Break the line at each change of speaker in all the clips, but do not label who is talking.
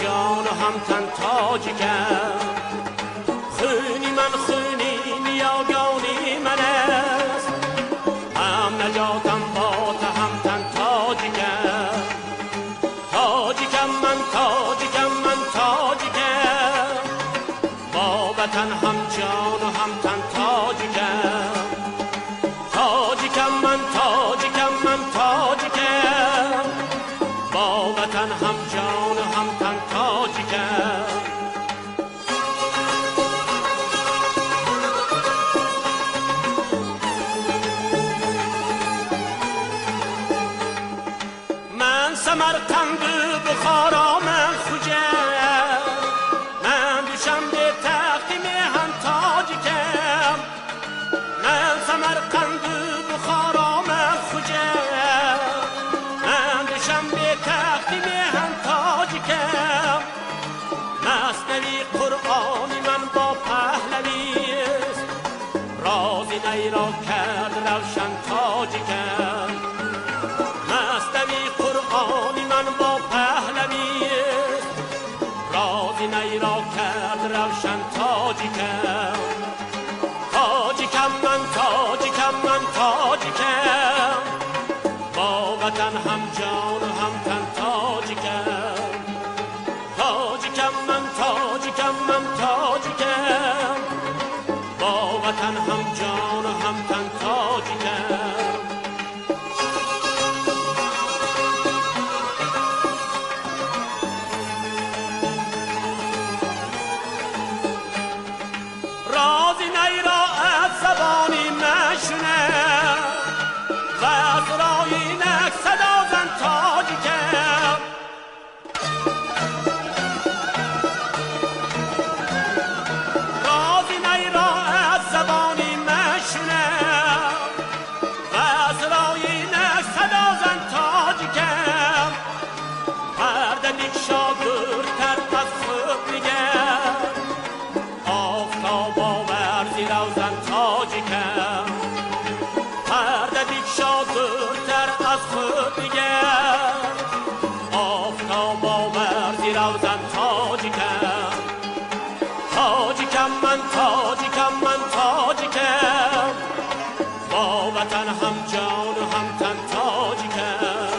جان و هم تن تاجیکم. خونی من خونی نیاگانی من است، هم نجاتم با هم تن تاجیکم. تاجیکم من تاجیکم من تاجیکم، با وطن هم جان و هم تن تاجیکم. تاجیکم من تاجیکم من تاجیکم، با وطن هم جان و هم تن تاجیکم. من سمرقند بخارا من خوجه، من دوشنبه تخت میهن تاجیکم. من سمرقند بخارا من خوجه، من دوشنبه تخت میهن تاجیکم. مثنوی قرآنی من با پهلوی است، راز نی را کرد روشن تاجیکم. مثنوی قرآنی من با پهلوی است، راز نی را کرد روشن تاجیکم. تاجیکم من تاجیکم من تاجیکم، با وطن هم جان و هم تن تاجیکم. تاجیکم من تاجیکم من تاجیکم، با وطن هم جان و هم تن تاجیکم. رازی نی را از زبانی مشونه و از رای نک صدا زن تاجیکم. رازی نی را از زبانی مشونه و از رای نک صدا زن تاجیکم. پرده بکشا دورتر از خود نگر، آفتاب آور زیر روزن تاجیکم. پرده بکشا دورتر از خود نگر، آفتاب آور زیر روزن تاجیکم. تاجیکم من تاجیکم من تاجیکم، با وطن هم جان و هم تن تاجیکم.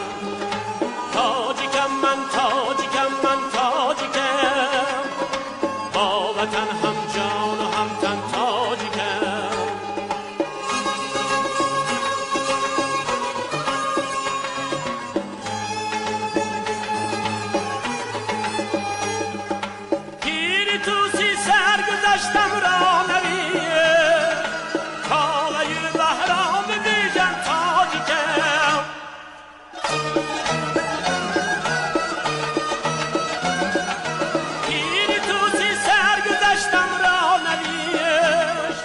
تاجیکم من تاجیکم من تاجیکم، با وطن هم جان و هم تن تاجیکم. پیر توسی سرگذشتم را نوید، کاوه بهرام بیژن تاجیکم. پیر توسی سرگذشتم را نوید،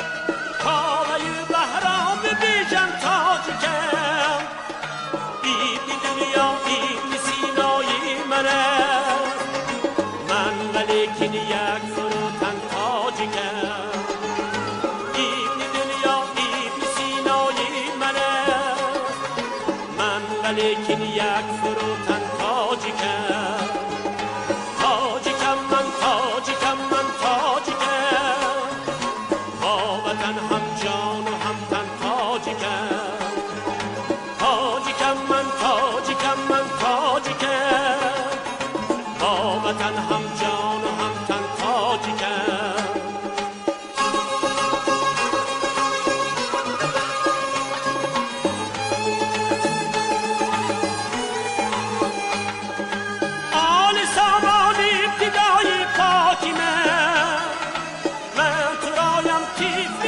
کاوه بهرام بیژن تاجیکم. ابن دنیا ابن سینای من است، من ولیکن یک فروتن تاجیکم. ابن دنیا ابن سینای من است، من ولیکن یک فروتن تاجیکم. تاجیکم من تاجیکم من تاجیکم، با وطن هم جان و هم تن تاجیکم. تاجیکم من تاجیکم من تاجیکم، با وطن هم جان و هم تن تاجیکم. آل سامان ابتدای پاکی من، من تو رایم طفل